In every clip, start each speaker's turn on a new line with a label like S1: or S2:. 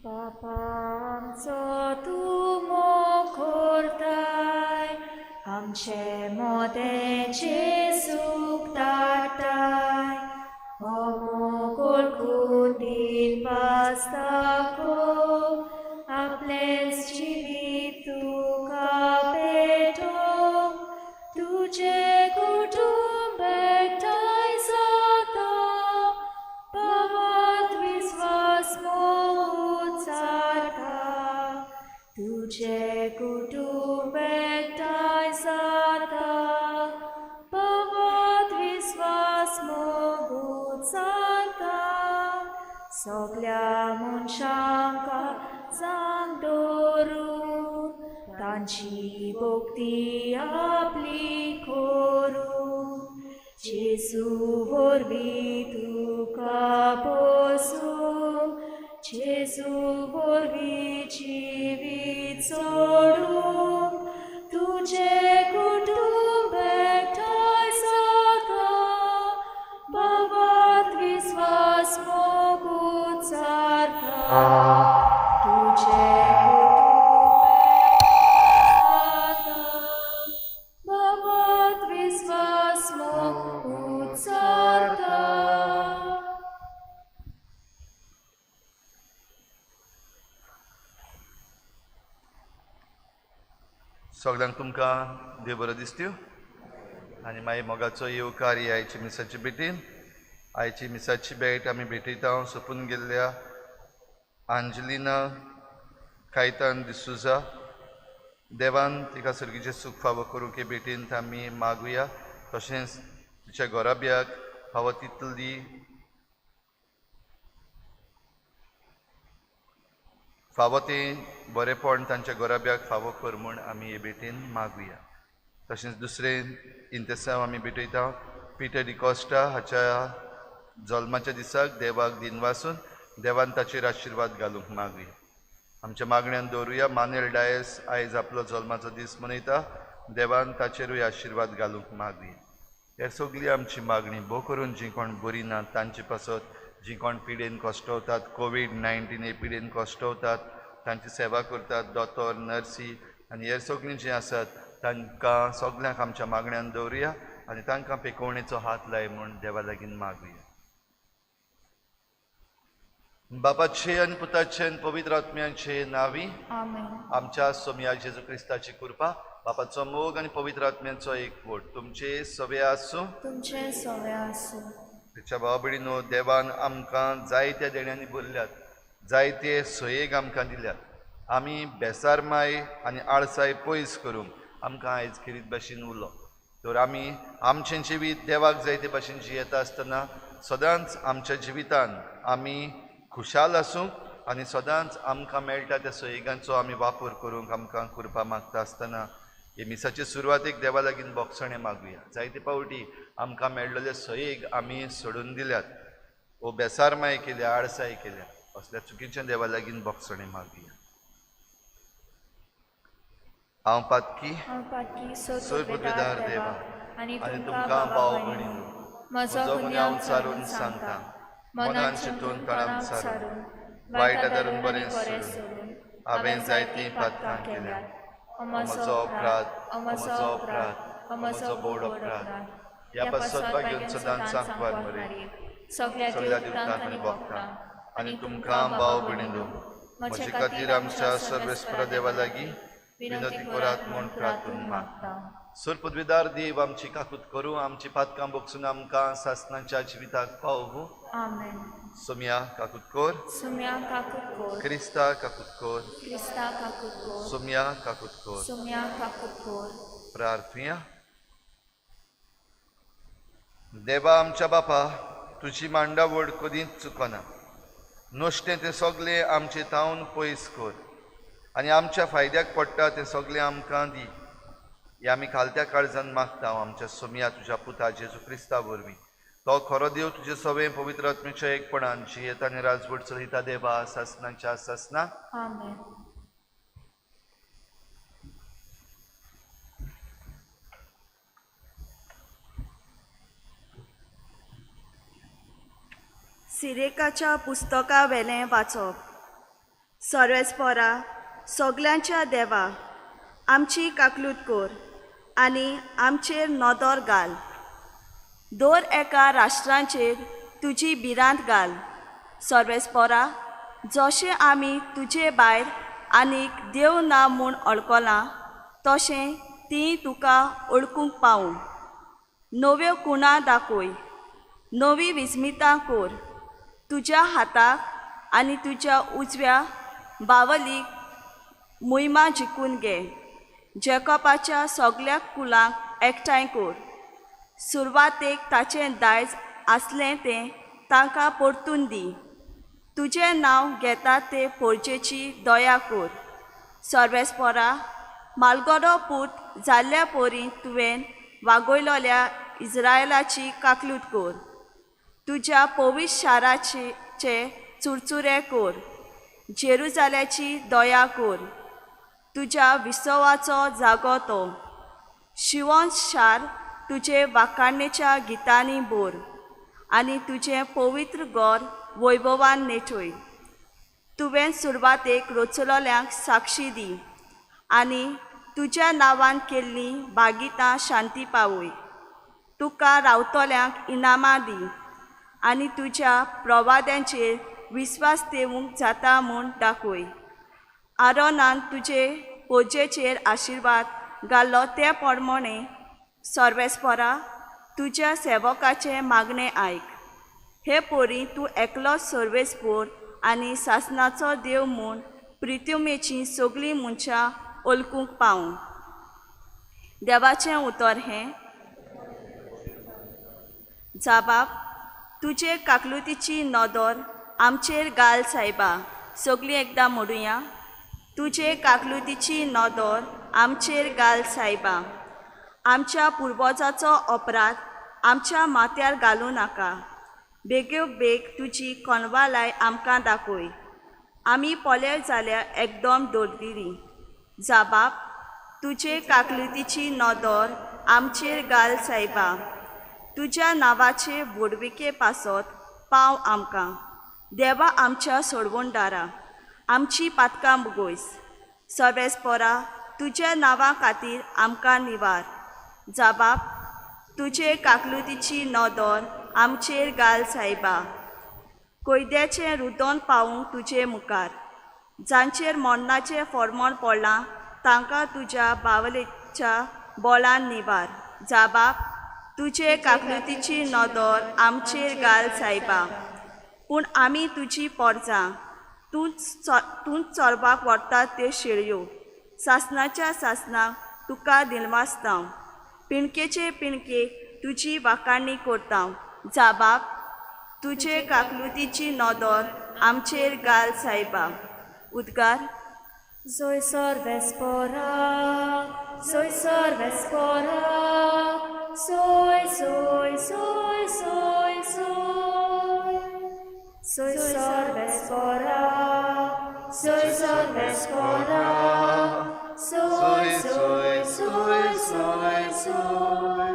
S1: बापा आमचो तूं मोग करताय, आमचे मोदें जेजूक धाडटाय, हो मोग वळखून दिवपास दाखोव, आपलेंच जिवीत तुका भेटोवंक, तुजें कुटुंब एकठांय जाता, भावार्थ विस्वास मोग उच्चारता, तुजें कुटुंब एकठांय जाता, भावार्थ विस्वास मोग उच्चारता, सगल्या मनशांक जांग दवरून तांची भक्ती आपली करून, जेजू वरवीं तुका पोसूंक, जेजू वरवीं जिवीत सोडूंक, तुजें कुटुंब एकठांय जाता, भावार्थ विस्वास मोग उच्चारता, तुजें कुटुंब एकठांय जाता, भावार्थ विस्वास मोग उच्चारता.
S2: सगल्यांक तुमकां देव बरो दिसत्यो आनी मागीर मोगाचो येवकार ही आयची मिसाची भेटीन. आयची मिसाची भेट आमी भेटयता सोंपून गेल्ल्या आंजलिना कायतान डिसुजा. देवान तिका सर्गीचें सूख फावो करूंक हे भेटीन आमी मागुया. तशेंच तिच्या घराब्याक फावो तितली फावो तें बरेपण तांच्या घराब्याक फावो कर म्हूण आमी हे भेटीन मागुया. तशेंच दुसरें इंतेसांव आमी भेटयता पिटर डिकॉस्टा हाच्या जल्माच्या दिसाक देवाक दिनवासून देवान ताचेर आशिर्वाद घालूंक मागुया. आमच्या मागण्यान दवरुया मानेल डायस आयज आपलो जल्माचो दीस मनयता, देवान ताचेरूय आशिर्वाद घालूंक मागुया. हे सगळी आमची मागणी भोव करून जीं कोण बरी ना तांचे पासत, जीं कोण पिडेन कश्टवतात, कोवीड-19 हे पिडेन कश्टवतात, तांची सेवा करतात दोतोर नर्सी आनी हेर सगळीं जीं आसात तांकां सगल्यांक आमच्या मागण्यान दवरुया आनी तांकां पेकोवणेचो हात लाय म्हूण देवा लागीं मागुया. बापाचे आनी पुताचे आनी पवित्र आत्म्याचे नांवी
S1: आमेन.
S2: आमच्या सोमया जेजू क्रिस्ताची कृपा, बापाचो मोग आनी पवित्र आत्म्याचो एकवट तुमचे सवे आसूं.
S1: तुमचे सवे आसूं.
S2: तिच्या भावा भयणीनो, देवान आमकां जायत्या देण्यांनी भरल्यात, जायते सोयेक आमकां दिल्यात. आमी बेसारमाय आनी आळसाय पयस करूंक आमकां आयज खेरीत भाशेन उरलो. तर आमी आमचें जिवीत देवाक जायते भाशेन जियेता आसतना सदांच आमच्या जिवितान आमी खुशाल आसूंक आनी सदांच आमकां मेळटा त्या सोयेगांचो आमी वापर करूंक आमकां कृपा मागता आसतना हे मिसाचे सुरवातेक देवा लागीं बोगसणें मागुया. जायते पावटी आमकां मेळ्ळेले सोयेग आमी सोडून दिल्यात, वो बेसारमाय केल्या, आळसाय केल्या, असल्या चुकीच्या देवा लागीं बोगसणें मागुया. हांव पातकी,
S1: हांव पातकी,
S2: सोरपुदवेदार देवा,
S1: आनी
S2: आनी तुमकां भाव भयणीनो, म्हजो गुन्यांव सारून सांगता, मनान चिंतून तणान सारून, वायट धरून बरें सोडून हांवें जायतीं पातकां केल्यात. म्हजो अपराध, म्हजो अपराध, म्हजो बोड अपराध. ह्या पासत भाग्योन सदांच सांकवार मरे
S1: सगळ्या
S2: सगळ्या दिवतांक आनी भोगतांक आनी तुमकां भाव भयणीनो, म्हजे खातीर आमच्या सर्वेस्पर देवा लागीं विनंती करात म्हूण प्रार्थून मागता. सोरपदवीदार देव आमची काकूत करूं, आमची पातकां बोगसून आमकां सासणाच्या जिविताक पावूं.
S1: आमेन.
S2: सोम्या काकूत कर,
S1: सुम्या काकूत कर,
S2: क्रिस्ता काकूत कर,
S1: क्रिस्ता काकूत कर,
S2: सोम्या काकूत कर.
S1: सुम्या काकूत कर.
S2: प्रार्थुया. देवा आमच्या बापा, तुजी मांडावळ कदींच चुकना. नश्टें तें सगळें आमचें तावन पयस कर आनी आमच्या फायद्याक पडटा तें सगळें आमकां दी. हे आमी खालत्या काळजान मागता आमच्या सोम्या तुज्या पुता जेजू क्रिस्ता वरवीं. तो खरो देव तुजे सवे पवित्र आत्म्याच्या एकपणान जियेता आनी राजवट चलयता देवा सासणाच्या सासना.
S1: आमेन.
S3: सिरेकाच्या पुस्तका वेलें वाचप. सर्वेस्पोरा सगल्यांच्या देवा, आमची काकलूत कोर आनी आमचेर नदर घाल. दर एका राष्ट्रांचेर तुजी भिरांत घाल. सर्वेस्पोरा, जशें आमी तुजे भायर आनीक देव ना म्हूण वळखलां तशें तीं तुका वळखूंक पावूं. नव्यो कुणां दाखय, नवी विस्मितां कोर. तुज्या हाताक आनी तुज्या उजव्या बावलीक मोहिमा जिखून घे. जेकॉबाच्या सगल्या कुलांक एकठांय कोर. सुरवातेक ताचें दायज आसलें तें तांकां परतून दी. तुजें नांव घेता ते पोरजेची दया कोर. सर्वेस्पोरा, मालगडो पूत जाल्ल्या पोरी तुवें वागयलोल्या इज्रायलाची काकलूत कोर. तुज्या पवित्र शाराचे चुरचुरे कोर. जेरुजाल्याची दया कोर. तुज्या विसवाचो जागो तो. शिवोन शार तुजे वाखाणेच्या गितांनी भर आनी तुजें पवित्र घर वैभवान नेटय. तुवें सुरवातेक रचलोल्यांक साक्षी दी आनी तुज्या नांवान केल्लीं बागितां शांती पावय. तुका रावतल्यांक इनामां दी आनी तुज्या प्रवाद्यांचेर विस्वास देवूंक जाता म्हूण दाखय. आरोनान तुजे पोजेचेर आशिर्वाद घालो ते प्रमाणे सर्वेस्पोरा, तुज्या सेवकाचें मागणें आयक. हे पोरी तूं एकलो सर्वेस्पोर आनी सासणाचो देव म्हूण प्रितुमेचीं सगळीं मनशां वळखूंक पावूं. देवाचें उतर हें. जाबाब, तुजे काकलुतीची नदर आमचेर घाल सायबा. सगळीं एकदां म्हणुया. तुजे काकलुतीची नदर आमचेर घाल सायबा. आमच्या पुर्वजाचो अपराध आमच्या माथ्यार घालूं नाका. बेगोबेग तुजी कोणवालाय आमकां दाखय. आमी पळय जाल्यार एकदम दळदिरी. जाबाब, तुजे काकलुतीची नदर आमचेर घाल सायबा. तुज्या नांवाचे व्हडविके पासत पाव आमकां. देवा आमच्या सोडवणदारा, आमची पातकां मुगोयस. सर्वेस्पोरा, तुज्या नांवा खातीर आमकां निवार. जाबाब, तुजे काकलुतीची नदर आमचेर घाल सायबा. कोयद्याचें रुदोन पावूंक तुजे मुखार. जांचेर मरणाचें फॉर्मोण पडलां तांकां तुज्या बावलेच्या बोळान निवार. जाबाब, तुजे काकलुतीची नदर आमचेर घाल सायबा. पूण आमी तुजी पोरजां, तूंच चोरपाक व्हरतात त्यो शेळयो. सासणाच्या सासणाक तुका दिलवासता, पिणकेचे पिणके तुजी वाखाणी करता. जाबाब, तुजे काकलुतीची नदर आमचेर घाल सायबा. उद्गार.
S1: Soy सर्वेस्पोरा, soy सर्वेस्पोरा, soy soy soy soy soy. Soy सर्वेस्पोरा, soy सर्वेस्पोरा, soy soy soy soy soy.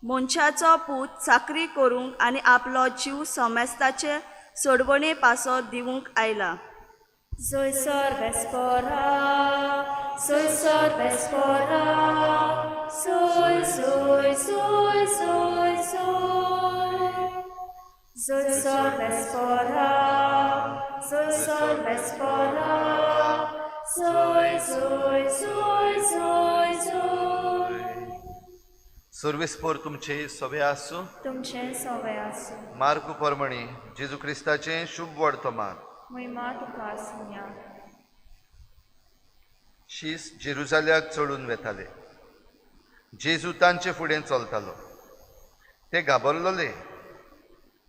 S3: मनशाचो पूत चाकरी करूंक आनी आपलो जीव समेस्ताचे सोडवणे पासत दिवंक आयला.
S1: Soy सर्वेस्पोरा, soy सर्वेस्पोरा, soy soy soy soy soy. Soy सर्वेस्पोरा, soy सर्वेस्पोरा, soy soy soy soy soy.
S2: सर्वेस्पोर तुमचे सवे आसूं.
S1: तुमचें सवे आसूं.
S2: मार्कू परमणी जेजू क्रिस्ताचें शुभ वर्तमान.
S1: महिमा तुका आसुया.
S2: शीस जेरुजाल्याक चडून वेताले. जेजू तांचे फुडें चलतालो. ते घाबरलोले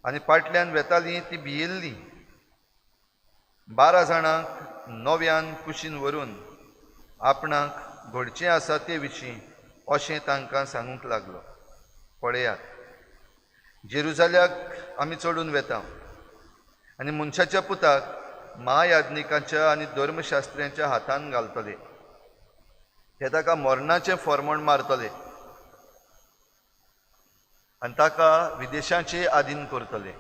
S2: आनी फाटल्यान वेतालीं ती भियेल्लीं. 12 जाणांक नव्यान कुशीन व्हरून आपणाक घडचें आसा ते विशीं अशें तांकां सांगूंक लागलो. पळयात, जेरुजाल्याक आमी चडून वेता आनी मनशाच्या पुताक महायाज्ञिकांच्या आनी धर्मशास्त्र्यांच्या हातान घालतले. ते ताका मरणाचें फॉर्मण मारतले आनी ताका विदेशांचे आदीन करतले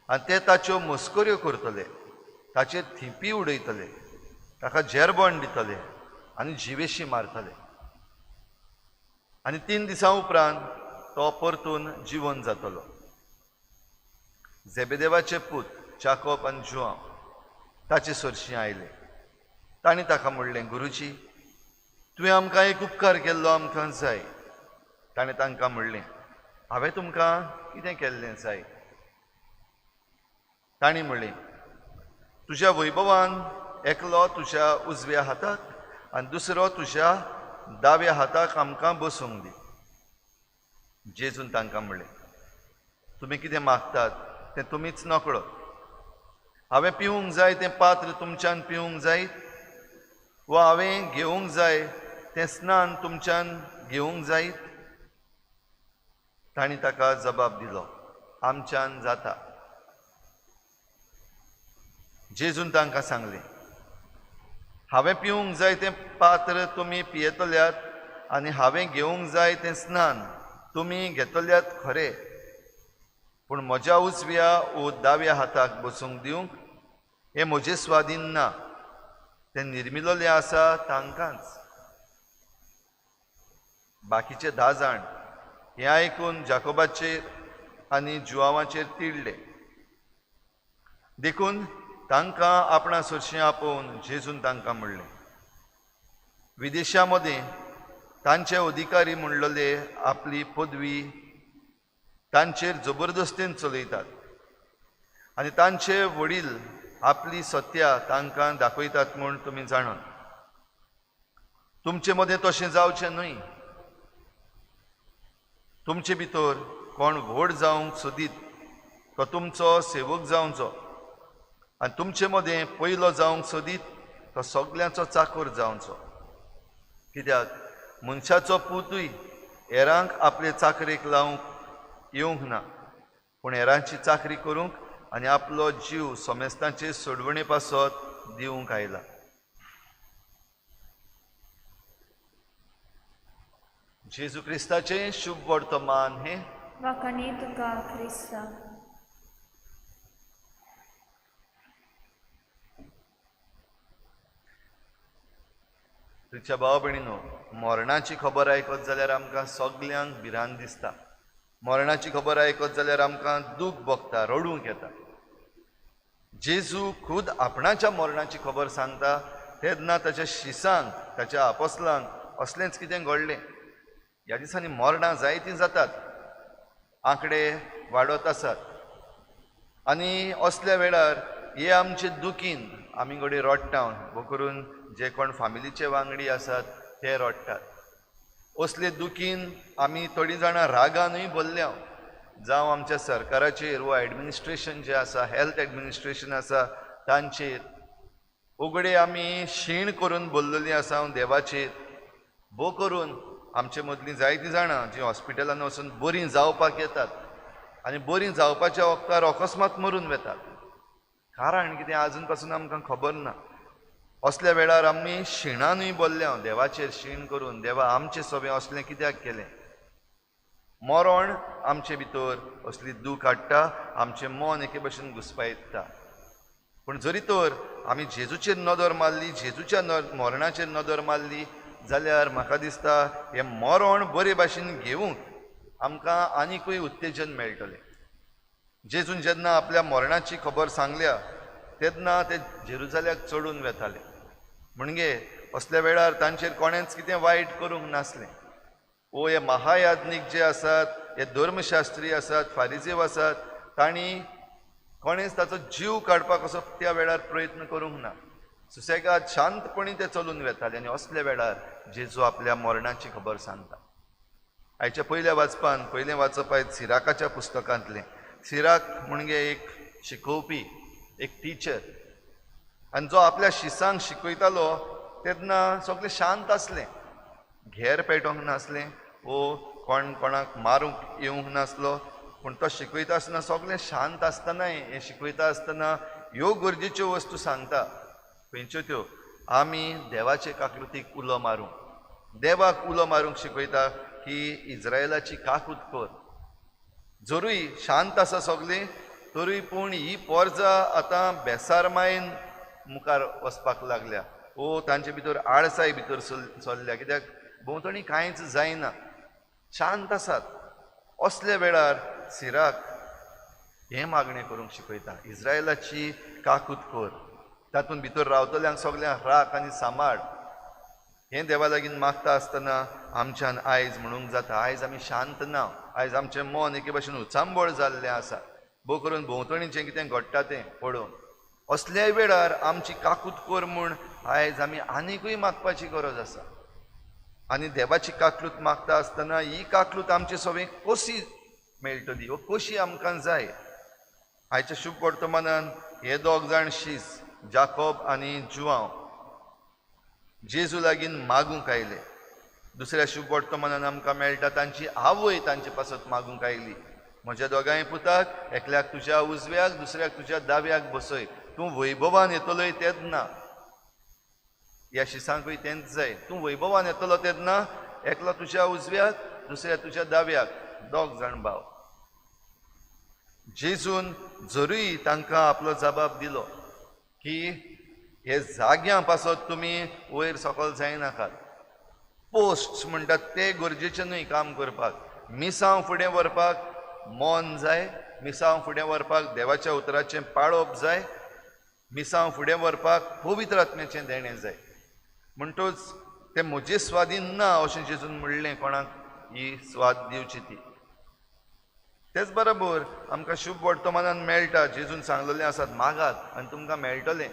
S2: आनी ते ताच्यो मस्कऱ्यो करतले. ताचेर थिंपी उडयतले, ताका जेरबण दितले आनी जिवेशी मारतले आनी 3 दिसां उपरांत तो परतून जिवन जातलो। जेबेदेवाचे पूत जाकोब आनी जुआंव ताचे सरशीं आयले। तांणी ताका म्हणलें, गुरुजी, तुवें आमकां एक उपकार केल्लो आमकां जाय। ताणें तांकां म्हणलें, हांवें तुमकां कितें केल्लें जाय? तांणी म्हणलें, तुज्या वैभवान एकलो तुज्या उजव्या हाताक आनी दुसरो तुज्या दाव्या हाताक आमकां बसूंक दी। जेजून तांकां म्हणलें, तुमी कितें मागतात तें तुमीच नकळो। हांवें पिवंक जाय तें पात्र तुमच्यान पिवंक जाय, वा हांवें घेवंक जाय तें स्नान तुमच्यान घेवंक जायत? तांणी ताका जबाब दिलो, आमच्यान जाता। जेजून तांकां सांगलें, हांवें पिवंक जाय तें पात्र तुमी पियेतल्यात आनी हांवें घेवंक जाय तें स्नान तुमी घेतल्यात खरें, पूण म्हज्या उजव्या वो दाव्या हाताक बसूंक दिवंक हें म्हजे स्वाधीन ना, तें निर्मिलोलें आसा तांकांच। बाकीचे 10 जाण हें आयकून जाकोबाचेर आनी जुआंवाचेर तिडले। देखून तांकां आपणा सरशीं आपोवन जेजून तांकां म्हणलें, विदेशा मदें तांचे अधिकारी म्हणलेले आपली पदवी तांचेर जबरदस्तीन चलयतात आनी तांचे वडील आपली सत्या तांकां दाखयतात म्हूण तुमी जाणात। तुमचे मदें तशें जावचें न्हय। तुमचे भितर कोण व्हड जावंक सोदीत तो तुमचो सेवक जावचो आनी तुमचे मदें पयलो जावंक सोदीत तो सगल्यांचो चाकोर जावचो। कित्याक मनशाचो पुतूय हेरांक आपले चाकरेक लावंक येवंक ना, पूण हेरांची चाकरी करूंक आनी आपलो जीव समेस्तांचे सोडवणे पासत दिवंक आयला। जेजू क्रिस्ताचें शुभ वर्तमान हें।
S1: वाखाणी तुका क्रिस्ता।
S2: तुमच्या भाव भयणीनो, मरणाची खबर आयकत जाल्यार आमकां सगल्यांक भिरांत दिसता। मरणाची खबर आयकत जाल्यार आमकां दूख भोगता, रडूंक येता। जेजू खुद आपणाच्या मरणाची खबर सांगता तेन्ना ताच्या शिसांक, ताच्या आपोसलांक असलेंच कितें घडलें। ह्या दिसांनी मरणां जायतीं जातात, आंकडे वाडत आसात आनी असल्या वेळार हे आमचे दुखीन आमी घडये रडटा, वो करून जे कोण फामिलीचे वांगडी आसात ते रडटात। असले दुखीन आमी थोडीं जाणां रागानूय भरल्या, जावं आमच्या सरकाराचेर वा एडमिनिस्ट्रेशन जें आसा, हेल्थ एडमिनिस्ट्रेशन आसा तांचेर उगडे आमी शीण करून बोल्लेलीं आसा देवाचेर। भो करून आमचे मदलीं जायतीं जाणां जीं हॉस्पिटलान वचून बरीं जावपाक येतात आनी बरीं जावपाच्या वखदार अकस्मात मरून वेतात। कारण कितें आजून पासून आमकां खबर ना। असल्या वेळार आमी शिणानूय बोल्ल्या देवाचेर शीण करून, देवा आमचें सगळें असलें कित्याक केलें? मरण आमचे भितर असली दूख हाडटा, आमचें मन एके भशेन घुसपायता। पूण जरी तर आमी जेजूचेर नदर मारली, जेजूच्या मरणाचेर नदर मारली जाल्यार म्हाका दिसता हें मरण बरे भाशेन घेवंक आमकां आनिकूय उत्तेजन मेळटलें। जेजून जेन्ना आपल्या मरणाची खबर सांगल्या तेन्ना ते जेरुजाल्याक चडून वेताले, म्हणजे असल्या वेळार तांचेर कोणेंच कितें वायट करूंक नासलें। ओ हे महायाज्ञीक जे आसात, हे धर्मशास्त्री आसात, फारिजेव आसात, तांणी कोणेंच ताचो जीव काडपाक असो त्या वेळार प्रयत्न करूंक ना। सुसेगाद शांतपणी ते चलून वेताले आनी असल्या वेळार जेजू आपल्या मरणाची खबर सांगता। आयच्या पयल्या वाचपान पयलें वाचप आयज सिराकाच्या पुस्तकांतलें। सिराक म्हणजे एक शिकोवपी, एक टिचर, आनी जो आपल्या शिसांक शिकयतालो तेन्ना सगळें शांत आसलें, घेर पेटोवंक नासलें वो कोण कोणाक मारूंक येवंक नासलो, पूण तो शिकयता आसतना सगळें शांत आसतनाय हें शिकयता आसतना ह्यो गरजेच्यो वस्तू सांगता। खंयच्यो त्यो? आमी देवाचे काकृतीक उलो मारूंक, देवाक उलो मारूंक शिकयता की इज्रायलाची काकूत कर। जरूय शांत आसा सगळें, तरूय पूण ही पोरजा आतां बेसारमायेन मुखार वचपाक लागल्या ओ तांचे भितर आळसाय भितर सरल्या, कित्याक भोंवतणी कांयच जायना, शांत आसात. असल्या वेळार सिराक हें मागणें करूंक शिकयता, इस्रायलाची काकूत कर, तातूंत भितर रावतल्यांक सगल्यांक राख आनी सांबाळ. हें देवा लागीं मागता आसतना आमच्यान आयज म्हणूंक जाता, आयज आमी शांत ना, आयज आमचें मन एके भाशेन उचांबळ जाल्लें आसा, भोव करून भोंवतणी जें कितें घडटा तें पळोवन. असल्याय वेळार आमची काकूत कर म्हूण आयज आमी आनिकूय मागपाची गरज आसा. आनी देवाची काकलूत मागता आसतना ही काकलूत आमचे सगळें कशी मेळटली वो कशी आमकां जाय. आयच्या शुभ वर्तमानान हे दोग जाण शीस जाकोब आनी जुआंव जेजू लागीं मागूंक आयले. दुसऱ्या शुभ वर्तमानान आमकां मेळटा तांची आवय तांचे पासत मागूंक आयली, म्हज्या दोगांय पुताक एकल्याक तुज्या उजव्याक दुसऱ्याक तुज्या दाव्याक बसय, तूं वैभवान येतलोय तेन्ना. ह्या शिसांकूय तेंच जाय, तूं वैभवान येतलो तेन्ना एकलो तुज्या उजव्याक दुसऱ्या तुज्या दाव्याक, दोग जाण भाव. जेजून जरूय तांकां आपलो जबाब दिलो की हे जाग्यां पासत तुमी वयर सकल जायनाकात, पोस्ट म्हणटात ते गरजेचे न्हय काम करपाक, मिसांव फुडें व्हरपाक मन जाय, मिसांव फुडें व्हरपाक देवाच्या उतराचें पाळप जाय, मिसांव फुडें व्हरपाक पवित्र आत्म्याचें देणें जाय. म्हणटूच तें म्हजे स्वाधीन ना अशें जेजून म्हणलें, कोणाक ही स्वाद दिवची ती. तेच बरोबर आमकां शुभ वर्तमानान मेळटा, जेजून सांगलेलें आसात, मागात आनी तुमकां मेळटलें.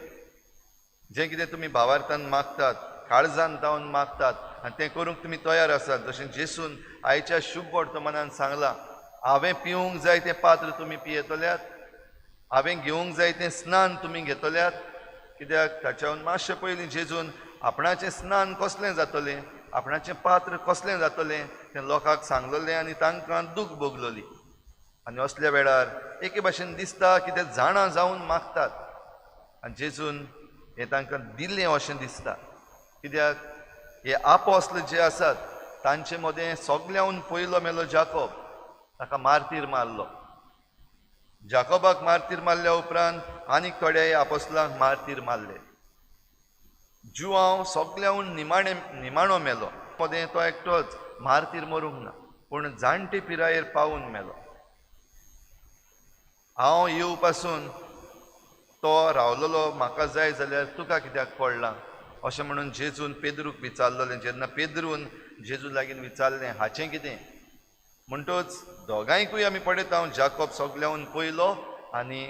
S2: जें कितें तुमी भावार्थान मागतात, काळजान जावन मागतात आनी तें करूंक तुमी तयार आसात, जशें जेसून आयच्या शुभ वर्तमानान सांगलां, हांवें पिवंक जाय तें पात्र तुमी पियेतल्यात, हांवें घेवंक जाय तें स्नान तुमी घेतल्यात. कित्याक ताच्याहून मातशें पयलीं जेजून आपणाचें स्नान कसलें जातलें, आपणाचें पात्र कसलें जातलें तें लोकांक सांगलेलें आनी तांकां दूख भोगलोली. आनी असल्या वेळार एके भाशेन दिसता की ते जाणा जावन मागतात आनी जेजून हें तांकां दिलें अशें दिसता. कित्याक हे आपोस्ल जे आसात तांचे मदें सगळ्याहून पयलो मेलो जाकोब, ताका मारतीर मारलो. जाकोबाक मारतीर मारल्या उपरांत आनीक थोड्या आपोस्लांक मारतीर मारले. जुआंव सगळ्याहून निमाणो मेलो, मदें तो एकटोच मारतीर मरूंक ना, पूण जाणटे पिरायेर पावून मेलो. हांव येवपासून तो रावलेलो म्हाका जाय जाल्यार तुका कित्याक पडलां अशें म्हणून जेजून पेद्रूक विचारलेलें. जेन्ना पेद्रून जेजू लागीं विचारलें हाचें कितें, म्हणटच दोगांयकूय आमी पळयता, जाकोब सगळ्याहून पयलो आनी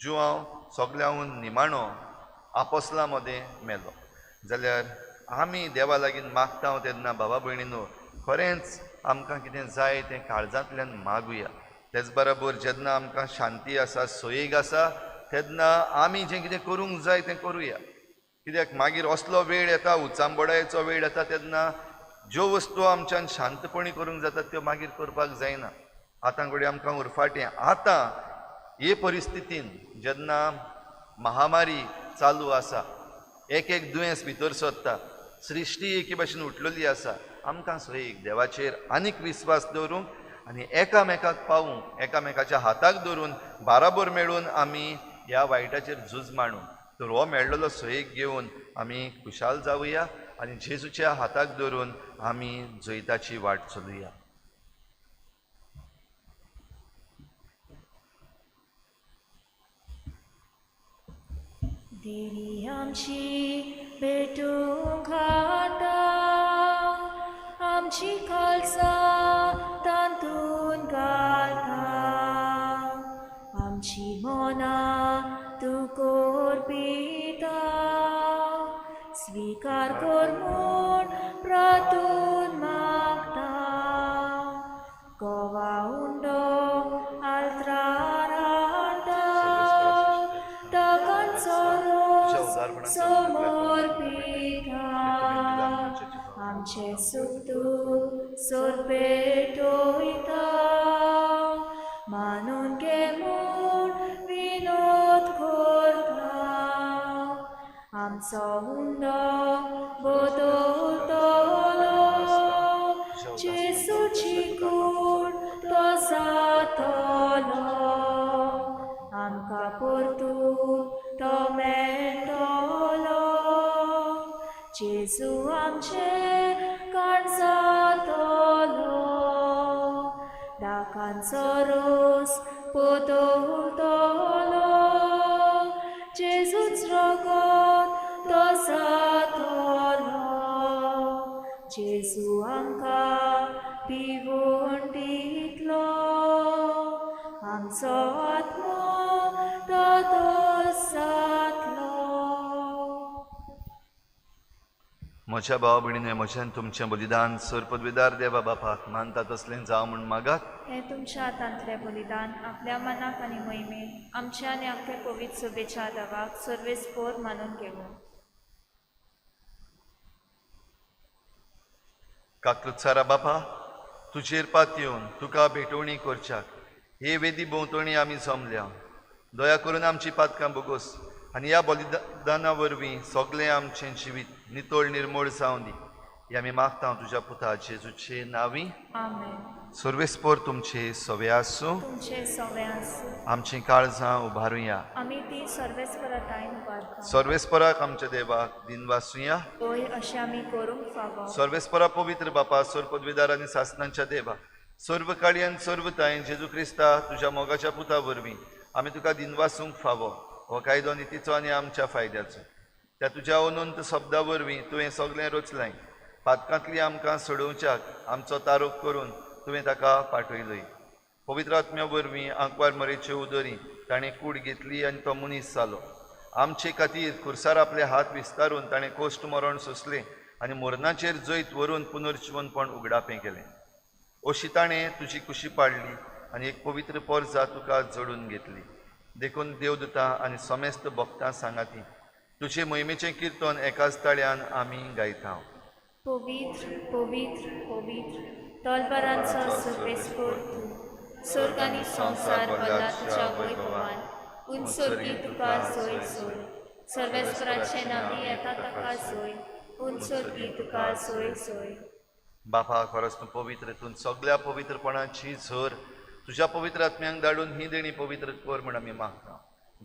S2: जुआंव सगळ्याहून निमाणो आपोस्लां मदें मेलो. जाल्यार आमी देवा लागीं मागता तेन्ना बाबा भयणीनो खरेंच आमकां कितें जाय तें काळजांतल्यान मागुया. तेच बरोबर जेन्ना आमकां शांती आसा, सोयीग आसा, तेन्ना आमी जें कितें करूंक जाय तें करुया. कित्याक मागीर असलो वेळ येता, उचांबळायेचो वेळ येता, तेन्ना ज्यो वस्तू आमच्यान शांतपणी करूंक जाता त्यो मागीर करपाक जायना. आतां घडये आमकां उरफाटें आतां हे परिस्थितीन जेन्ना महामारी चालू आसा, एक एक दुयेंस भितर सरता, सृश्टी एके भाशेन उठलेली आसा, आमकां सोयीक देवाचेर आनीक विस्वास दवरूंक आनी एकामेकाक पावूंक, एकामेकाच्या हाताक धरून बाराबर मेळून आमी ह्या वायटाचेर झूज मांडूंक. तर हो मेळ्ळेलो सोयीक घेवन आमी खुशाल जावया आनी जेजूच्या हाताक धरून आमी जैताची वाट चलुया.
S1: देवी आमची भेटूंक आता, आमची खालसा तातूंत घालता, आमची मनां तूं कोरपिता, स्वीकार कर म्हूण प्रातून मागता. गोवा उंडो आल्त्रार हाडटा, ताकांचो रोस समोर पिता, आमचें सूख तूं सोरपेटोयता, मानून घे म्हूण विनोद करता. आमचो हुंडो बदलतलो, जेजूची कूड तो जातलो, जेजू आमचे काणजातलो दाकांचो रोस पोतोवतलो जेजूच रगत तो जातलो जेजू आमकां पिवोवन दितलो आमचो आत्मो तो जातलो.
S2: म्हज्या भाव भयणीने म्हज्यान तुमचें बलिदान सर पदवीदार देवा बापाक मानता तसलें जावं म्हूण मागात.
S4: हें तुमच्या हातांतलें बलिदान आपल्या मनाक आनी मोहिमेक आमच्या आनी आमच्या पवित्र सभेच्या देवाक सर्वेस्पोर मानून घेवं.
S2: काकृतसारा बापा तुजेर पात येवन तुका भेटवणी करच्याक हे वेदी भोंवतणी आमी जमल्या. दया करून आमची पातकां बोगोस आनी ह्या बलिदाना वरवीं सगळें आमचें जिवीत नितळ निर्मूळ जावं दी. हे आमी मागता तुज्या पुता जेजूचे नांवी.
S4: आमेन.
S2: सर्वेस्पोर तुमचे सवे आसूं.
S4: तुमचे सवे आसूं.
S2: आमचीं काळजां उबारुया.
S4: आमी ती सर्वेस्परातायन उबारता.
S2: सर्वेस्पराक आमच्या देवाक दिनवासुया.
S4: होय अशें आमी करूंक फावो.
S2: सर्वेस्परा पवित्र बापा सर्व पदवीदार आनी सासनांच्या देवा सर्व काळी आनी सर्व तायन जेजू क्रिस्ता तुज्या मोगाच्या पुता वरवीं आमी तुका दिनवासूंक फावो. हो कायदो नितीचो आनी आमच्या फायद्याचो. त्या तुज्या अनंत शब्दा वरवीं तुवें सगळें रचलें. पातकांतली आमकां सोडोवच्याक आमचो तारोप करून तुवें ताका पाठयलोय. पवित्र आत्म्या वरवीं आंकवार मरेचे उदरी ताणें कूड घेतली आनी तो मनीस जालो. आमचे खातीर खुर्सार आपले हात विस्तारून ताणें कोश्ट मरण सोंसलें आनी मरणाचेर जैत व्हरून पुनर्जिवनपण उगडापें केलें. अशी ताणें तुजी कुशी पाडली आनी एक पवित्र पोरजा तुका जोडून घेतली. देखून देवदूतां आनी समेस्त भक्तां सांगाती तुजे मोहिमेचें किर्तन एकाच ताळ्यान आमी गायता.
S4: पवित्र पवित्र पवित्र तलबारांचो सर्वेस्पोर तूं स्वर्ग आनी संवसार भरला तुज्या वैभवान. उंच स्वर्गी तुका जोय जोय. सर्वेस्पराचें नांवी येता ताका जोय. उंच स्वर्गी तुका जोय जोय.
S2: बापा खरोच तूं पवित्र, तूं सगळ्या पवित्रपणाची झर तुज्या पवित्र आत्म्यांक धाडून ही देणी पवित्र कर म्हूण आमी मागता.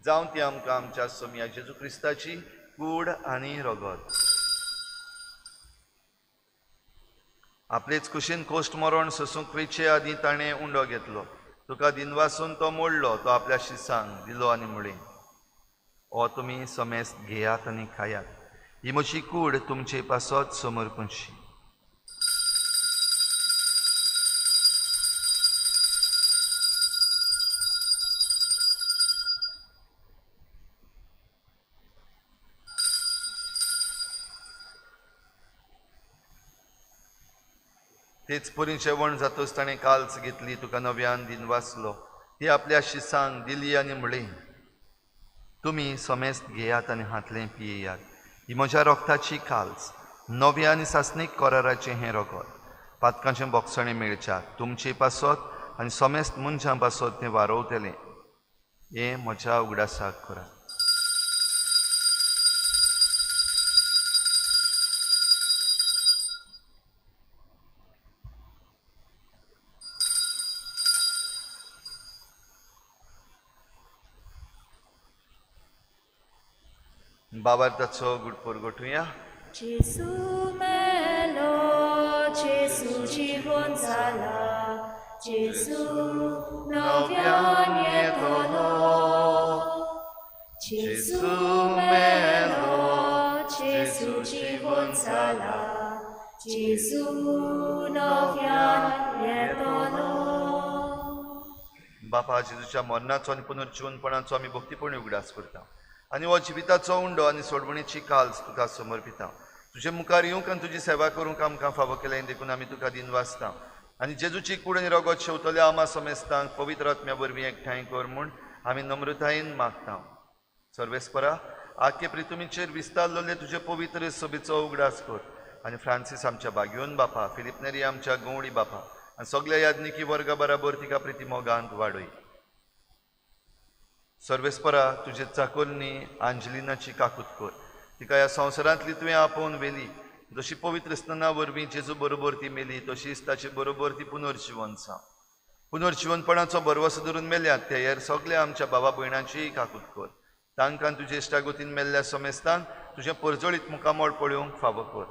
S2: जावं ती आमकां आमच्या सोमया जेजू क्रिस्ताची कूड आनी रगत. आपलेच कुशीन कोश्ट मरण सोसूंक वेचे आदीं ताणें उंडो घेतलो. तुका दिनवासून तो मोडलो. तो आपल्या शिसांक दिलो आनी म्हणलें, हो तुमी समेस्त घेयात आनी खायात. ही म्हजी कूड तुमचे पासत समर्पणशी. तेच परी जेवण जातच ताणें काल्स घेतली. तुका नव्यान दिनवासलो. ती आपल्या शिसांक दिली आनी म्हणलें, तुमी समेस्त घेयात आनी हातलें पियेयात. ही म्हज्या रगताची काल्स, नव्या आनी सासणीक कराराचें हें रगत. पातकांचें बोगसणें मेळच्याक तुमचे पासत आनी समेस्त मनशां पासत तें वारोवतलें. हें म्हज्या उगडासाक करात. बाबार ताचो गुडपोर गोठुया.
S1: जेजू मेलो जेजू जिवन जाला जेजू नव्यान येतलो. जेजू मेलो जेजू जिवन जाला जेजू नव्यान येतलो.
S2: बापा जेजूच्या मरणाचो आनी पुनर्जिवनपणाचो आमी भक्तीपणी उगडास करता आनी हो जिविताचो उंडो आनी सोडवणीची काल्स तुका समर्पिता. तुजे मुखार येवंक आनी तुजी सेवा करूंक आमकां फावो केलें देखून आमी तुका दिनवासता. आनी जेजूची कूड आनी रगत शेवतल्या आमा समेस्तांक पवित्र आत्म्या वरवीं एकठांय कर म्हूण आमी नम्रतायेन मागता. सर्वेस्परा आख्खे प्रितुमीचेर विस्तारलेले तुजे पवित्र सभेचो उगडास कर आनी फ्रांसीस आमच्या बागयोन बापा, फिलीप नेरी आमच्या गवळी बापा आनी सगल्या याज्ञिकी वर्गा बराबर तिका प्रिती मोगांत वाडय. सर्वेस्परा तुजे चाकोरनी आंजलिनाची काकूत कर. तिका ह्या संवसारांतली तुवें आपोवन व्हेली. जशी पवित्र स्नाना वरवीं जेजू बरोबर ती मेली तशीच ताचे बरोबर ती पुनर्जिवन जावं. पुनर्जिवनपणाचो भरवसो धरून मेल्यात ते हेर सगल्या आमच्या बाबा भयणांचीय काकूत कर. तांकां तुजे इश्टागतीन मेल्ल्या समेस्तांक तुजें परजळीत मुखामळ पळोवंक फावो कर.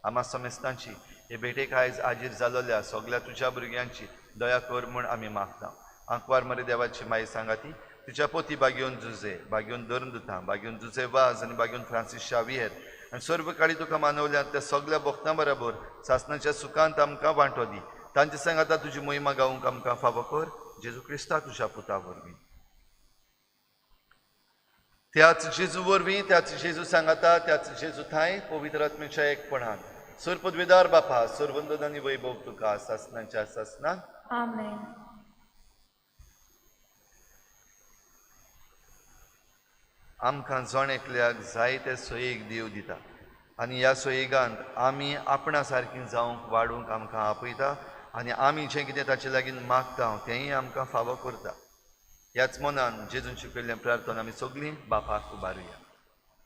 S2: आमा समेस्तांची हे भेटेक आयज आजीर जालोल्या सगल्या तुज्या भुरग्यांची दया कर म्हूण आमी मागता. आंकवार मरे देवाची माई सांगाती तुज्या पोती बागेवन जुजे, बागेवन धरून दिता, बागेवन जुजे वाज आनी बागेवन फ्रांसीस शावियर आनी सर्व काळी तुका मानवल्या त्या सगल्या भक्तां बराबर सासणाच्या सुखांत आमकां वांटो दी. तांचे सांगाता तुजी मोहिमा गावंक आमकां फावो कर, जेजू क्रिस्ता तुज्या पुता वरवीं. त्याच जेजू वरवीं, त्याच जेजू सांगाता, त्याच जेजू थांय पवित्र आत्म्याच्या एकपणान सर्व पदवेदार बापा, सर्वंदन आनी वैभव तुका सासणाच्या सासणान.
S4: आमेन.
S2: आमकां जण एकल्याक जायते सोयीक देव दिता आनी ह्या सोयीगांत आमी आपणा सारकी जावंक वाडूंक आमकां आपयता आनी आमी जें कितें ताचे लागीं मागता तेंय आमकां फावो करता. ह्याच मनान जेजून शिकयल्लें प्रार्थना आमी सगळीं बापाक उबारुया.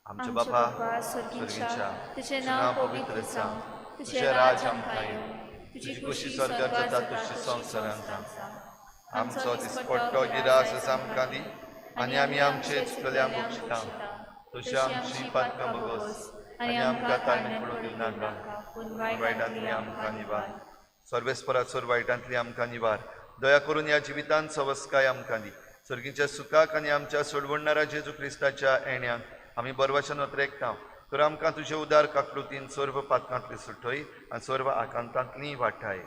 S2: आमच्या बापा स्वर्गीच्या,
S4: तुजें नांव पवित्र जावं, तुजें राज आमकां येवं, तुजी खुशी स्वर्गार जाता तशी संवसारांत जावं.
S2: आमचो दिसपट्टो गिरास आमकां दी आनी आमी आमचे चुकल्या बक्षिता तशी आमची पातकां बगस आनी आमकां ताळमेळ पडूंक दिवनाका, पूण वायटांतली आमकां निवार. सर्वेस्परा सर्व वायटांतली आमकां निवार. दया करून ह्या जिवितांत सवस्काय आमकां दी. सर्गीच्या सुखाक आनी आमच्या सोडवणणारा जेजू क्रिस्ताच्या येण्याक आमी बरवाच्या नोत्रेकता तर आमकां तुजे उदार काकृतीन सर्व पातकांतली सुटय आनी सर्व आकांतांतली वाटाय.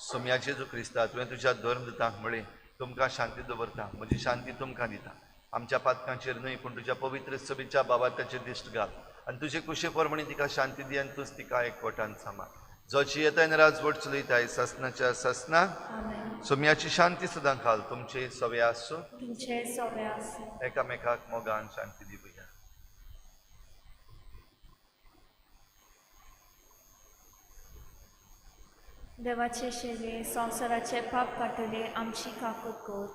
S2: सोम्या जेजू क्रिस्ता, तुवें तुज्या धर्मदूतांक म्हळें, तुमकां शांती दवरता, म्हजी शांती तुमकां दिता. आमच्या पातकांचेर न्हय पूण तुज्या पवित्र सभेच्या बाबाताचेर दिश्ट घाल आनी तुजे कुशे प्रमाणे तिका शांती दी आनी तूंच तिका एकवटान सांबाळ. जो जियेताय आनी राजवट चलयताय सासणाच्या सासणाक. सोम्याची शांती सदां घाल. तुमचे सवे आसूं,
S4: तुमचे सवे आसूं.
S2: एकामेकाक मोगान शांती दिवया.
S4: देवाचे शेरे संवसाराचे पाप काडटले आमची काकूत कर.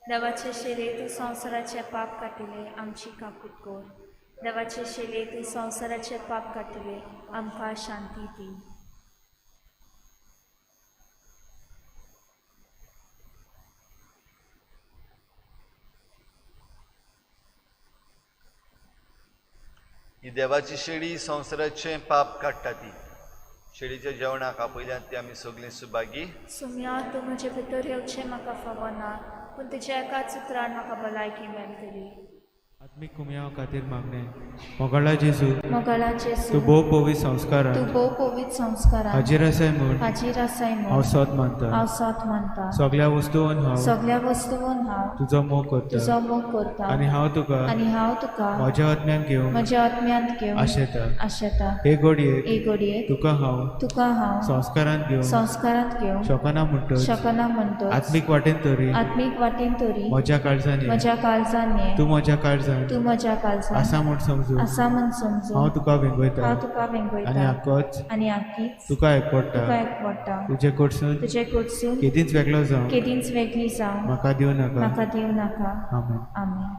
S4: देवाचे शेरे तूं संवसाराचे पाप काडटले आमची काकूत कर. देवाचे शेरे तूं संवसाराचे पाप काडटले आमकां शांती दी.
S2: ही देवाची शेळी संवसाराचें पाप काडटा. ती शेळीच्या जेवणाक आपयल्यात ती आमी सगळीं सुभागी.
S4: सुम्या, तूं म्हजे भितर येवचें म्हाका फावना, पूण तुज्या एकाच उतरान म्हाका भलायकी मेळटली.
S5: आत्मीक कुमयाव खातीर मागणें. मोगाळा जेजू,
S4: मोगाळा जेजू,
S5: तूं भोव पवित्र संस्कारान,
S4: तूं भोव पवित्र संस्कारान
S5: हाजीर आसाय म्हूण,
S4: हाजीर आसाय म्हूण
S5: हांव सोद मानता.
S4: हांव सोद मानता.
S5: सगल्या वस्तून हांव,
S4: सगल्या वस्तून हांव
S5: तुजो मोग करता,
S4: तुजो मोग करता
S5: आनी हांव तुका,
S4: आनी हांव तुका
S5: म्हज्या आत्म्यान घेवंक,
S4: म्हज्या आत्म्यांत घेवंक
S5: आशेता.
S4: आशेता.
S5: हे घडयेक,
S4: हे घडयेक
S5: तुका हांव,
S4: तुका हांव
S5: संस्कारांत घेवंक,
S4: संस्कारांत घेवंक
S5: शकना म्हणटच,
S4: शकना म्हणटच,
S5: आत्मीक वाटेन तरी,
S4: आत्मीक वाटेन तरी
S5: म्हज्या काळजान,
S4: म्हज्या काळजान ये.
S5: तूं म्हज्या काळजान,
S4: तूं म्हज्या काळजान
S5: आसा म्हूण समजून,
S4: आसा म्हूण समजून
S5: हांव तुका वेंगयता,
S4: हांव तुका वेंगयता
S5: आनी आकोच,
S4: आनी आकीच
S5: तुका एकवटा,
S4: तुका एकवटा.
S5: तुजे कडसून,
S4: तुजे कडसून
S5: केदींच वेगळो जावं,
S4: केदींच वेगळी जावं
S5: म्हाका दिवं नाका.
S4: म्हाका दिवं नाका.
S5: आमेन.
S4: आमेन.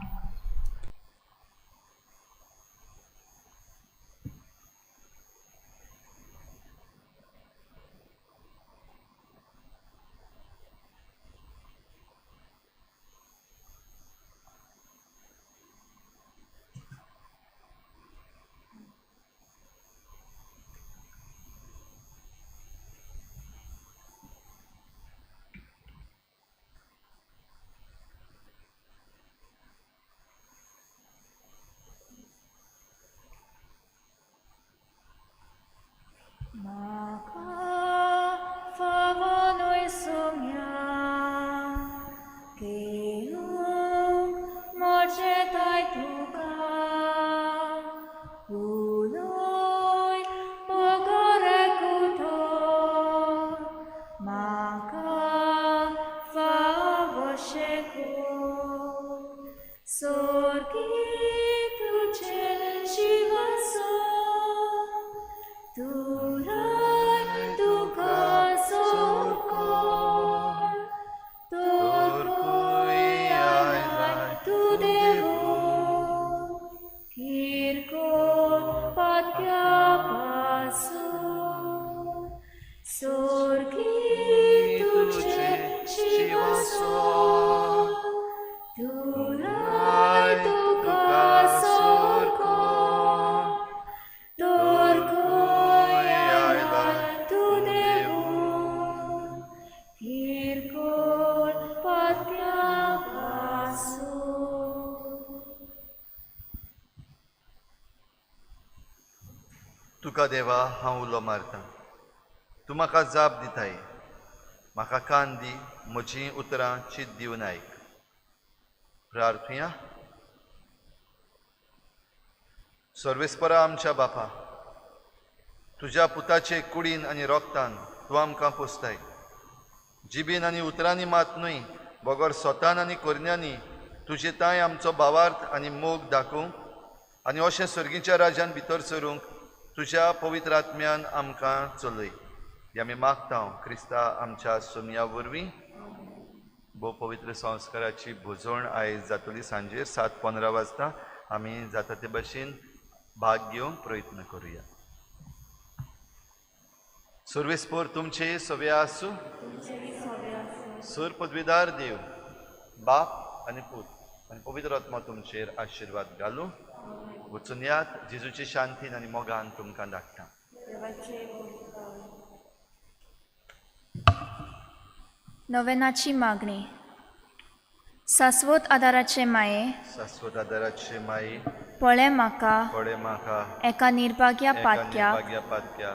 S4: Sorgi tuce și vaso, tu
S2: तुका देवा हांव उलो मारतां, तूं म्हाका जाप दिताय. म्हाका कान दी, म्हजीं उतरां चित दिवन आयक. प्रार्थुया. सर्वेस्परा आमच्या बापा, तुज्या पुताचे कुडीन आनी रोगतान तूं आमकां पोसताय. जिबीन आनी उतरांनी मात न्हय, बगर सोतान आनी करण्यांनी तुजे तांय आमचो भावार्थ आनी मोग दाखोवंक आनी अशें सर्गीच्या राज्यान भितर सरूंक तुज्या पवित्र आत्म्यान आमकां चलय. हे आमी मागता क्रिस्ता आमच्या सोमया वरवीं. भोव पवित्र संस्काराची भोजवण आयज जातली सांजेर 7:15 वाजता. आमी जाता ते भशेन भाग घेवंक प्रयत्न करुया. सर्वेस्पोर तुमचे सवे आसूं. सर पदवीदार देव बाप आनी पूत आनी पवित्र आत्मा तुमचेर आशिर्वाद घालूं. वचून यात, जेजूचे शांतीन आनी मोगान तुमकां धाडटा.
S4: नवेनाची मागणी. सास्वत आदाराचे माये,
S2: शाश्वत आदाराचे माये,
S4: पळे म्हाका,
S2: पळे म्हाका
S4: एका निर्भाग्या
S2: एका
S4: पातक्याक,
S2: निर्भाग्या पातक्या,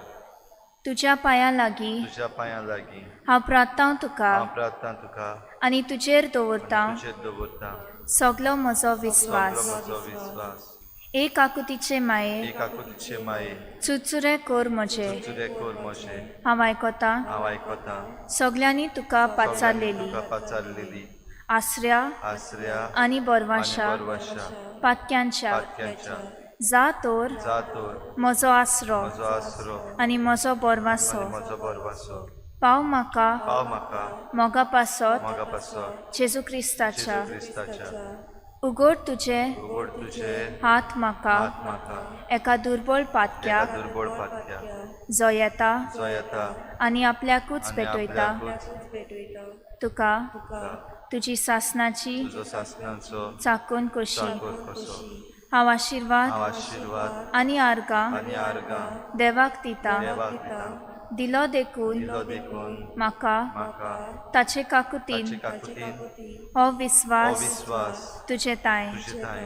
S4: तुज्या पांयां लागीं
S2: तुज्या पांयां लागीं
S4: हांव प्रार्थां तुका
S2: हांव प्रार्थना तुका
S4: आनी तुजेर दवरतां
S2: तुजेर दवरतां
S4: सगलो म्हजो विस्वास.
S2: सगलो म्हजो विस्वास.
S4: एक आकुतीचे माये,
S2: एक आकुतीचे माये,
S4: चुरचुरे कर म्हजे,
S2: चुरचुरे कर म्हजे,
S4: हांव आयकतां
S2: हांव आयकतां
S4: सगल्यांनी तुका पाचारलेली
S2: तुका पाचारलेली
S4: आसऱ्या
S2: आसऱ्या
S4: आनी
S2: आनी
S4: बरवाशा
S2: बरवाशा
S4: पातक्यांच्या
S2: पातक्यांच्या
S4: जा तर
S2: जा तर
S4: म्हजो आसरो
S2: म्हजो आसरो
S4: आनी म्हजो बरवासो
S2: आनी म्हजो बरवासो
S4: पाव म्हाका
S2: पाव म्हाका
S4: मोगा पासत
S2: मोगा पासत
S4: जेजू क्रिस्ताच्या.
S2: जेजू क्रिस्ताच्या.
S4: उगड तुजे
S2: उगड तुजे
S4: हात म्हाका
S2: हात म्हाका
S4: एका दुर्बळ
S2: एका
S4: पातक्याक
S2: दुर्बळ पातक्याक
S4: जो येता
S2: जो येता
S4: आनी आपल्याकूच
S2: आनी
S4: भेटयता
S2: आपल्याकूच
S4: तुका
S2: तुका
S4: तुजी सासनाची
S2: तुजो सासनाचो
S4: चाकून कशी
S2: चाकर कसो
S4: हांव आशिर्वाद
S2: हांव आशिर्वाद
S4: आनी आर्गां
S2: आनी आर्गां
S4: देवाक दिता
S2: देवाक दिता.
S4: दिलो देखून
S2: दिलो देखून
S4: म्हाका
S2: म्हाका
S4: ताचे काकुतीन
S2: ताचे काकुतीन
S4: हो
S2: हो
S4: विस्वास
S2: विस्वास
S4: तुजे तांय
S2: तुजे तांय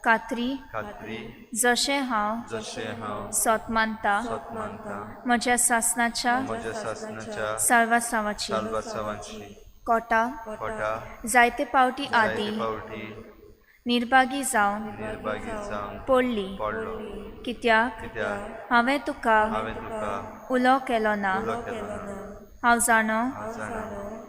S4: खात्री
S2: खात्री
S4: जशें हांव
S2: जशें हांव
S4: सोत मानता
S2: सत मानता
S4: म्हज्या सासनाच्या
S2: म्हज्या सासनाच्या
S4: साल्वासांवाची
S2: साल्वासावांची
S4: कोटा
S2: कोटा
S4: जायते पावटी
S2: जायते
S4: आदी
S2: पावटी
S4: निर्भागी जावन
S2: निर्भागी जावन
S4: पडली
S2: पडलो
S4: कित्याक
S2: कित्याक
S4: हांवें तुका
S2: हांवें तुका
S4: उलो केलो ना.
S2: उलो केलो ना.
S4: हांव जाणो
S2: हांव जाणा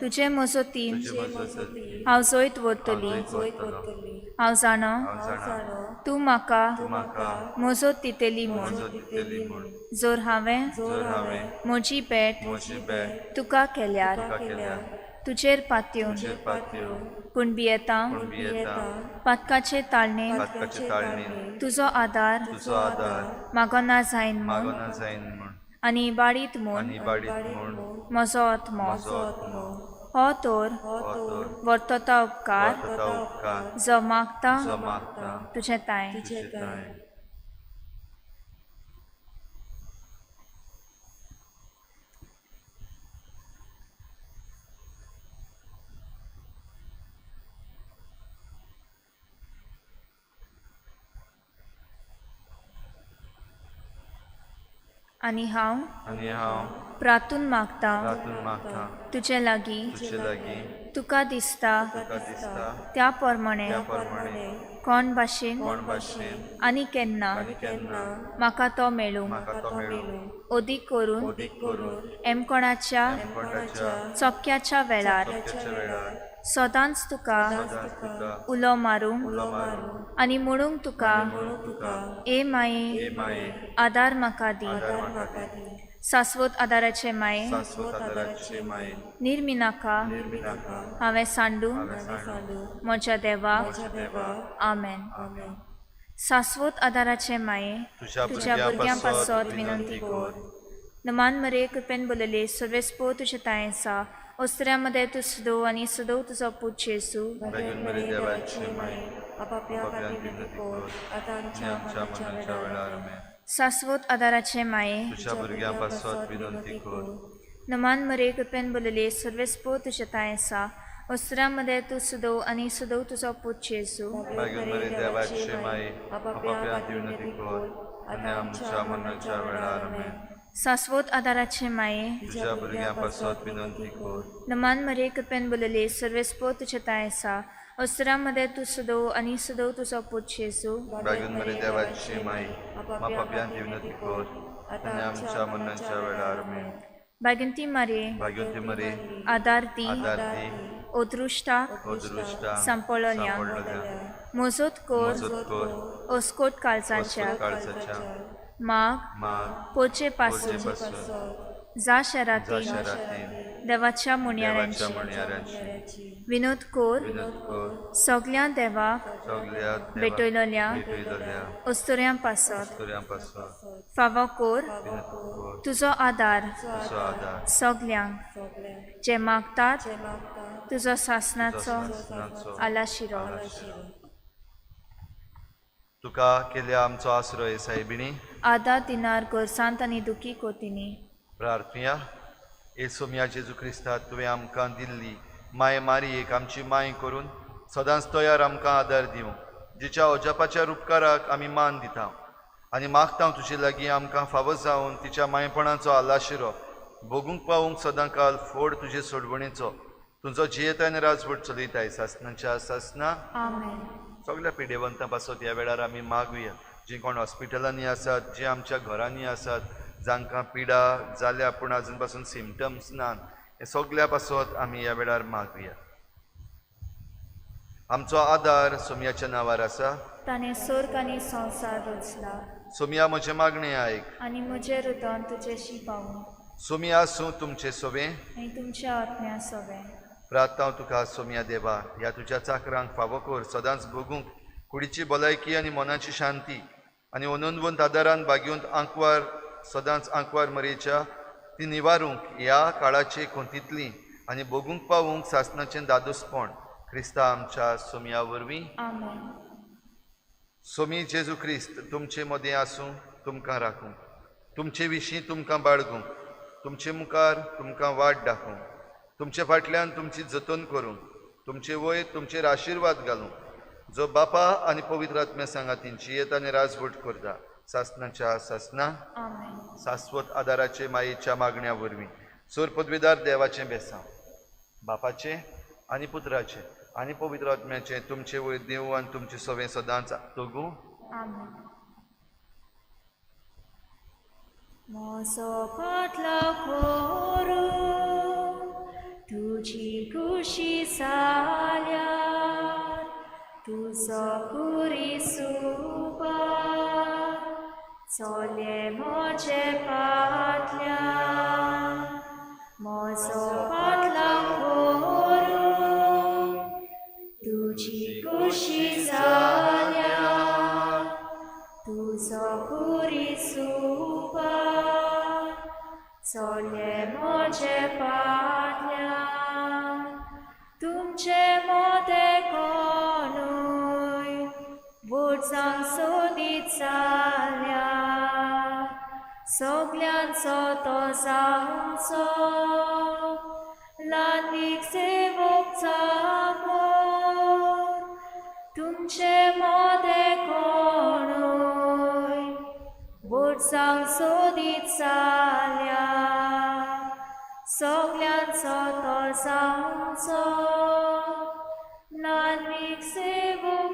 S4: तुजे मजतीन
S2: तुजे मजतीन
S4: हांव जैत व्हरतली.
S2: हांव जैत व्हरतलो.
S4: हांव जाणो
S2: हांव जाणा
S4: तूं म्हाका
S2: तूं म्हाका
S4: मजत दितली म्हूण.
S2: मजत दितली म्हूण.
S4: जर हांवें
S2: जर हांवें
S4: म्हजी भेट
S2: म्हजी भेट
S4: तुका केल्यार
S2: तुका केल्यार
S4: तुजेर पातयेवन
S2: तुजेर पातयेवन
S4: पूण भियेता
S2: पूण भियेता
S4: पातकाचे ताळणेन
S2: पातकाचे ताळणेन
S4: तुजो आदार
S2: तुजो आदार
S4: मागना जायन म्हूण
S2: मागना जायन म्हूण
S4: आनी इबाडीत म्हूण
S2: आनी इबाडीत म्हूण
S4: म्हजो आत्मो
S2: म्हजो आत्मो
S4: हो तर
S2: हो तर
S4: वर्तता उपकार
S2: वर्तता उपकार
S4: जो मागता
S2: जो मागता
S4: तुजें तांय.
S2: तुजे तांय.
S4: आनी हांव
S2: आनी हांव
S4: प्रातून मागता
S2: प्रार्थून मागता
S4: तुजे लागीं
S2: तुजे लागीं
S4: तुका दिसता
S2: तुका दिसता
S4: त्या प्रमाणे
S2: त्या प्रमाणे
S4: कोण भाशेन
S2: कोण भाशेन
S4: आनी केन्ना
S2: आनी केन्ना
S4: म्हाका तो मेळूं
S2: म्हाका तो मेळूं
S4: अदीक करून
S2: अदीक करून
S4: एमकोणाच्या
S2: कोणाच्या
S4: चोक्याच्या वेळार
S2: चोक्याच्या वेळार
S4: सदांच तुका
S2: सदांच तुका
S4: उलो मारूंक
S2: उलो मारूंक
S4: आनी म्हणूंक तुका
S2: आनी म्हणूंक तुका
S4: ए माये
S2: ए माये
S4: आदार म्हाका दी.
S2: आदार म्हाका दी.
S4: सास्वत आदाराचे माये
S2: शाश्वत आदाराचे माये
S4: निर्मिनाका
S2: निर्मिनाका
S4: हांवें सांडून
S2: हांवें सांडून
S4: म्हज्या देवाक.
S2: म्हज्या देवा.
S4: आमेन.
S2: आमेन.
S4: सास्वत आदाराचे माये
S2: तुझ्या
S4: तुझ्या
S2: भुरग्यां
S4: भुरग्यां
S2: पासत
S4: पासत
S2: विनंती कर.
S4: नमान मरे कृपेन बोलले सर्वेस्पो तुजे तांय आसा ओस्त्र्या मदें तूं सदोव आनी सदोव तुजो पूत जेजू.
S2: बेगीन मरे देवाचे माये
S1: आपापल्या
S2: आपापल्यान विनंती कर
S1: आतां
S2: आनी आमच्या मरणाच्या वेळार आमेन.
S4: सास्वत आदाराचे माये
S2: तुझ्या भुरग्यां पासत विनंती कर.
S4: नमान मरे कृपेन बोलले सर्वेस्पो तुजे तांय आसा ओस्त्र्या मदें तूं सदोव आनी सदोव तुजो पूत जेजू.
S2: बेगीन मरे देवाचे माये आपापल्यान विनंती कर आनी आमच्या मरणाच्या वेळार आमेन.
S4: सास्वत आदाराचे माये,
S2: तुज्या भुरग्यां पासत विनंती कर.
S4: नमान मरे कृपेन बोलले सर्वेस्पो तुझे ताय आसा, अस्तरा मध्ये तूं सदो आनी सदो तुजो पूत जेजू.
S2: बागून मरे देवाची माई, मापाप्यांत विनंती कर आनी आमच्या मरणाच्या वेळार आमेन.
S4: भाग्यंती मारे,
S2: भाग्यवती मरे,
S4: आदार दी,
S2: आदार दी,
S4: अदृश्टा
S2: अदृश्टा
S4: सांपळल्या,
S2: सांपडलेल्या,
S4: मजत कर,
S2: मजत कर,
S4: अस्कोट काळजाच्या,
S2: अस्कोट काळजाच्या,
S4: माग
S2: माग
S4: पोचे पासून,
S2: पासून,
S4: जा शराती,
S2: शराती,
S4: देवाच्या
S2: देवाच्या
S4: मुणयाऱ्यांची
S2: म्हणयाऱ्यांची
S4: विनोद कर,
S2: विनोद कर,
S4: सगळ्या देवाक
S2: सगळ्या देवाक
S4: भेटयलोल्या
S2: भेटयलोल्या
S4: अस्तुऱ्यां पासत
S2: अस्तुऱ्यां पासत
S4: फावो कर,
S2: विनोद कर,
S4: तुजो आदार
S2: तुजो आदार
S4: सगल्यांक जे मागतात तुजो सासनाचो
S2: सासनाचो
S4: आलाशिरो.
S2: आलाशिरो. तुका केल्या आमचो आसरो सायबिणी.
S4: आदार दिनार गोरसांत आनी दुखी कोतिनी.
S2: प्रार्थुया. येसो जेजू क्रिस्ता, तुवें आमकां दिल्ली माय मारयेक आमची माय करून सदांच तयार आमकां आदार दिवं, जिच्या अजापाच्या रुपकाराक आमी मान दिता आनी मागता तुजे लागीं आमकां फावो जावन तिच्या मायपणाचो आलाशिरो भोगूंक पावूंक सदां काल फोड तुजे सोडवणेचो, तुजो जियेताय आनी राजवट चलयताय सासनाच्या सासना.
S4: आमेन.
S2: सगळ्या पिडेवंतां पासत ह्या वेळार आमी मागुया, जीं कोण हॉस्पिटलांनी आसात, जीं आमच्या घरांनी आसात, जांकां पिडा जाल्या पूण अजून पासून सिमटम्स ना, हे सगळ्या पासत आमी ह्या वेळार मागुया. आमचो आदार सोमयाच्या नांवार आसा.
S4: ताणें स्वर्ग आनी संवसार रचला.
S2: सोमया म्हजें मागणें आयक
S4: आनी म्हजें रुतन तुजेशी पावूं.
S2: सोमया आसूं तुमचें सोबें
S4: आनी तुमच्या आत्म्या सोबें.
S2: प्रार्थना तुका सोमया देवा, ह्या तुज्या चाकरांक फावो कर सदांच भोगूंक कुडीची भलायकी आनी मनाची शांती आनी अनंतवंत आदारान बागेवंत आंकवार सदांच आंकवार मरेच्या ती निवारूंक ह्या काळाचे कोंतीतली आनी भोगूंक पावूंक सासनाचें दादोसपण क्रिस्ता आमच्या सोमया वरवीं.
S4: आमेन.
S2: सोमी जेजू क्रिस्त तुमचे मदें आसूं, तुमकां राखूं, तुमचे विशीं तुमकां बाळगूं, तुमचे मुखार तुमकां वाट दाखोवं, तुमचे फाटल्यान तुमची जतन करूं, तुमचे वयर तुमचेर आशिर्वाद घालूं, जो बापा आनी पवित्र आत्म्या सांगातीन जियेत आनी राजवट करता सासनाच्या सासना.
S4: आमेन.
S2: सास्वत आदाराचे मायेच्या मागण्या वरवीं सोर पदवीदार देवाचें बेसांव बापाचें आनी पुत्राचें आनी पवित्र आत्म्याचें तुमचे वयर देव आनी तुमचे सवें सदांच तगूं.
S4: आमेन. म्हजो पाटलो करूं तुजी खुशी जाल्यार, तुजो कुरी सुपा चले म्हजे फाटल्यान. म्हजो पाटलो करूं तुजी खुशी जाल्यार, तुजो कुरी सुपा चले म्हजे फाटल्यान. तुमचे मोदे कोणूय वोटजांक सोदीत जाल्यार, सगल्यांचो तो जावचो ल्हानवीक सेवक चाकर. तुमचे मोदे कोणूय वोटजांक सोदीत जाल्यार, सगल्यांचो तो जावचो ल्हानवीक सेवक.